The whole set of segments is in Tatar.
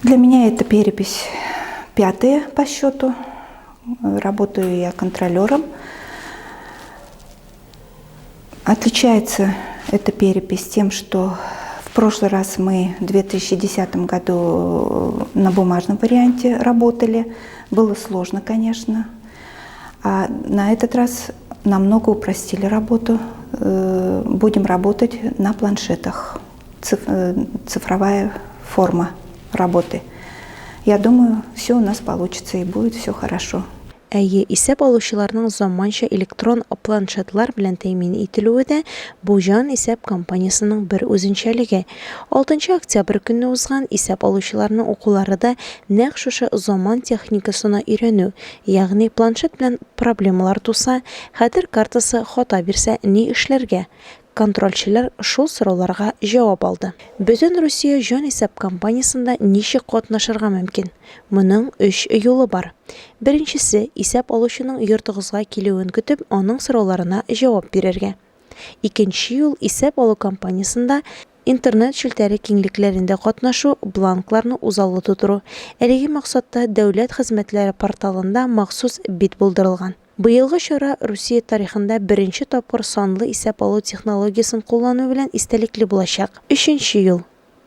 Для меня это перепись пятая по счету. Работаю я контролером. Отличается эта перепись тем, что в прошлый раз мы в 2010 году на бумажном варианте работали. Было сложно, конечно. А на этот раз намного упростили работу. Будем работать на планшетах. Цифровая форма работы. Я думаю, все у нас получится и будет все хорошо. Әйе, исәп алучыларның заманча электрон планшетлар белән тәэмин ителүе дә бу җан исәп кампаниясенең бер үзенчәлеге. Алтынчы октябрь көнне узган исәп алучыларның укулары да нәкъ шушы заман техникасына өйрәнү, ягъни планшет белән проблемалар туса, хәтер картасы хата бирсә ни эшләргә? Контрольчеләр шул сорауларга җавап алды. Бөтенрусия җанисәп кампаниясендә ничек катнашырга мөмкин? Моның өч юлы бар. Беренчесе, исәп алучының йортыгызга килүен көтеп, аның сорауларына җавап бирергә. Икенче юл, исәп алу кампаниясендә Интернет челтәре киңлекләрендә катнашу, бланкларны үзаллы тутыру. Әлеге максатта Дәүләт хезмәтләре порталында махсус бит булдырылган. Быелгы чара Русия тарихында беренче тапкыр санлы исәп алу технологиясен куллану белән истәлекле булачак. Өченче юл,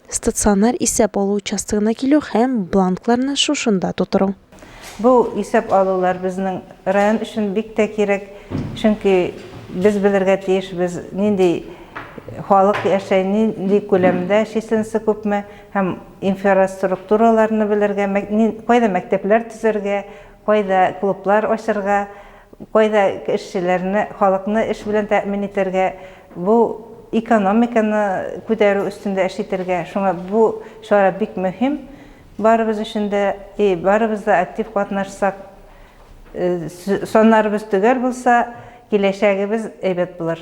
стационар исәп алу участогына килү һәм бланкларны шушында тутыру. Бу исәп алулар безнең район өчен бик тә кирәк, чөнки без белергә тиешбез, нинди халык яшәй, нинди күләмдә, численносте күпме һәм инфраструктураларны белергә, кайда мәктәпләр төзергә, кайда клублар ачырга, кайда эшчеләрне, халыкны эш белән тәэмин итәргә, бу экономиканы күтәрү өстендә эш итәргә. Шуңа бу чара бик мөһим барыбыз өчен дә, и барыбыз да актив катнашсак, саннарыбыз төгәл булса, киләчәгебез әйбәт булыр.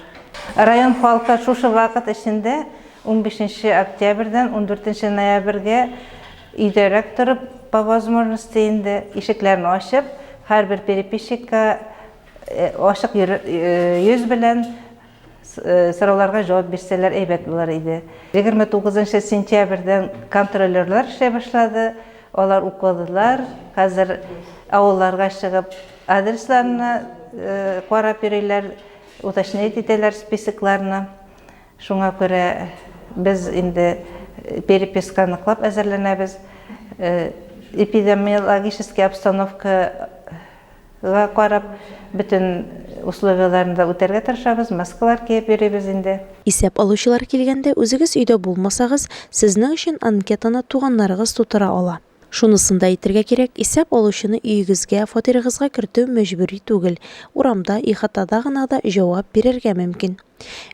Район халкы шушы вакыт эчендә 15 октябрьдән 14 ноябрьгә өйдәрәк торып, по возможности инде, ишекләрне ачып, һәрбер переписчикка ачык йөз белән сорауларга җавап бирсәләр әйбәт булыр иде. 29 сентябрьдән контролерлар эшләй башлады. Алар укыдылар. Хәзер авылларга чыгып адресларны карап йөриләр, уточнять итәләр списокларны. Шуңа күрә без инде переписка ныклап әзерләнәбез. Эпидемиологический обстановкага карап, бөтен условияләрне дә үтәргә тырышабыз, маскалар киеп йөрибез инде. Исәп алучылар килгәндә үзегез өйдә булмасагыз, сезнең өчен анкетаны туганнарыгыз тутыра ала. Шунысын да әйтергә кирәк, исәп алучыны өегезгә, фатирыгызга кертү мәҗбүри түгел, урамда, ихатада гына да җавап бирергә мөмкин.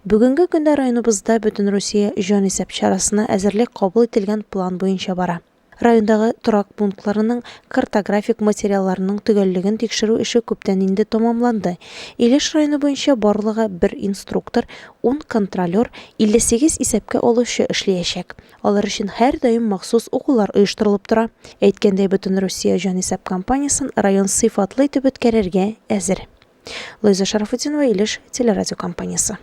Бүгенге көндә районыбызда Бөтенрусия җанисәп чарасына әзерлек кабул ителгән план буенча бара. Райондагы торак пунктларының картографик материалларының төгәллеген тикшерү эше күптән инде тәмамланды. Илеш районы буенча барлыгы бер инструктор, ун контролер, 58 исәпкә алучы эшлиячәк. Алар өчен һәрдаим махсус укулар оештырылып тора. Әйткәндәй, Бөтенрусия җанисәп кампаниясен район сыйфатлы итеп үткәрергә әзер. Луиза Шарафутдинова, Илеш телерадиокомпаниясе.